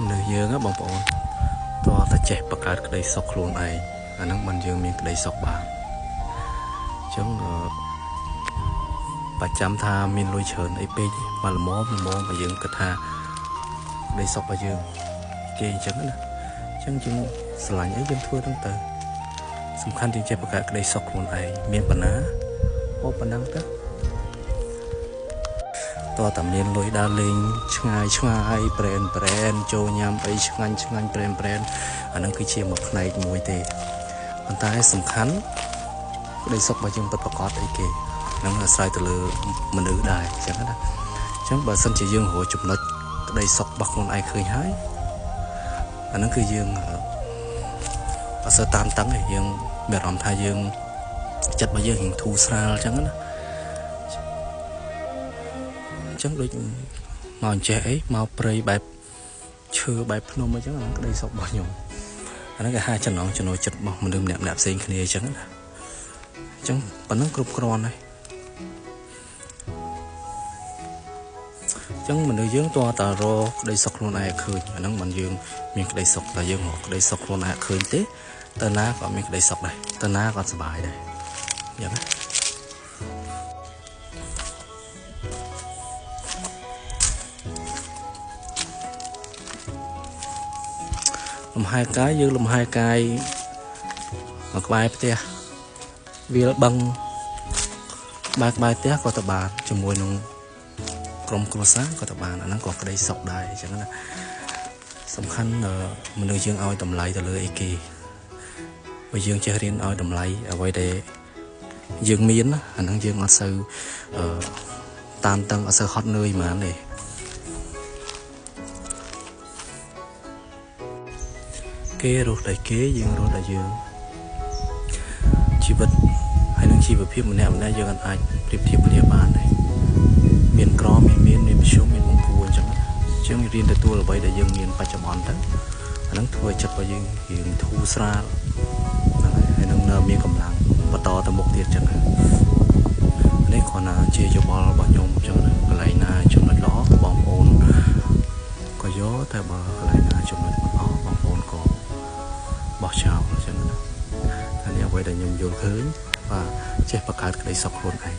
មនុស្សយើងបងប្អូនតើតែចេះបង្កើតក្តីសុខខ្លួនឯងអាហ្នឹងបានយើងមានក្តីសុខបានអញ្ចឹងបើចាំថាមានលុយច្រើនអីពេកមកល្មមល្មមបើយើងគិតថាក្តីសុខរបស់យើងគេអញ្ចឹងណាអញ្ចឹងយើងស្រឡាញ់អីយើងធ្វើហ្នឹងទៅសំខាន់ជាងចេះបង្កើតក្តីសុខខ្លួនឯងមានប៉ុណ្ណាអូប៉ុណ្ណឹងទៅតើតាមានលុយដើរលេងឆ្ងាយឆ្ងាយប្រេនប្រេនចូលញ៉ាំអីឆ្ងាញ់ឆ្ងាញ់ប្រេនប្រេនអាហ្នឹងគឺជាមួយផ្នែកមួយទេប៉ុន្តែសំខាន់ក្តីសុខរបស់យើងពិតប្រាកដអីគេហ្នឹងអាស្រ័យទៅលើមនុស្សដែរអញ្ចឹងណាអញ្ចឹងបើសិនជាយើងរកចំណុចក្តីសុខរបស់ខ្លួនឯងឃើញហើយអាហ្នឹងគឺយើងអត់សូវតាមតឹងទេយើងមានអារម្មណ៍ថាយើងចិត្តរបស់យើងរៀងធូរស្រាលអញ្ចឹងណាអញ្ចឹងដូចមកអញ្ចេះអីមកព្រៃបែបឈើបែបភ្នំអញ្ចឹងអាហ្នឹងក្តីសុខរបស់ខ្ញុំអាហ្នឹងគេហៅចំណងចំណូលចិត្តរបស់មនុស្សម្នាក់ៗផ្សេងគ្នាអញ្ចឹងណាអញ្ចឹងប៉ុណ្ណឹងគ្រប់គ្រាន់ហើយអញ្ចឹងមនុស្សយើងតើតារកក្តីសុខខ្លួនឯងឃើញអាហ្នឹងមិនយើងមានក្តីសុខតែយើងរកក្តីសុខខ្លួនឯងឃើញទេតើណាក៏មានក្តីសុខដែរតើណាក៏សប្បាយដែរអញ្ចឹងណាលំហែកាយយើងលំហែកាយមកក្បែរផ្ទះវាលបឹងក្បែរផ្ទះក៏ទៅបានជាមួយនឹងក្រុមគ្រួសារក៏ទៅបានអាហ្នឹងក៏ក្តីសុខដែរអញ្ចឹងណាសំខាន់មនុស្សយើងឲ្យតម្លៃទៅលើអីគេបើយើងចេះរៀនឲ្យតម្លៃអ្វីដែលយើងមានអាហ្នឹងយើងអត់សូវតាមតឹងអត់សូវហត់នឿយហ្មងទេគេរស់ដោយគេយើងរស់ដោយយើងជីវិតហើយនឹងជីវភាពម្នាក់ម្នាក់យើងអាចប្រៀបធៀបគ្នាបានដែរមានក្រមានមានមធ្យមមានបង្គួរអញ្ចឹងអញ្ចឹងរៀនទទួលអ្វីដែលយើងមានបច្ចុប្បន្នទៅអាហ្នឹងធ្វើឲ្យចិត្តរបស់យើងរៀងធូរស្រាលហ្នឹងហើយនឹងនៅមានកម្លាំងបន្តទៅមុខទៀតអញ្ចឹងនេះគ្រាន់តែជាយោបល់របស់ខ្ញុំអញ្ចឹងណាកន្លែងណាចំណុចល្អបងប្អូនក៏យកតែបើកន្លែងណាចំណុចមិនល្អបងប្អូនក៏បោះចោលអញ្ចឹងណាតែនេះអ្វីដែលខ្ញុំយល់ឃើញបាទចេះបង្កើតក្តីសុខខ្លួនឯង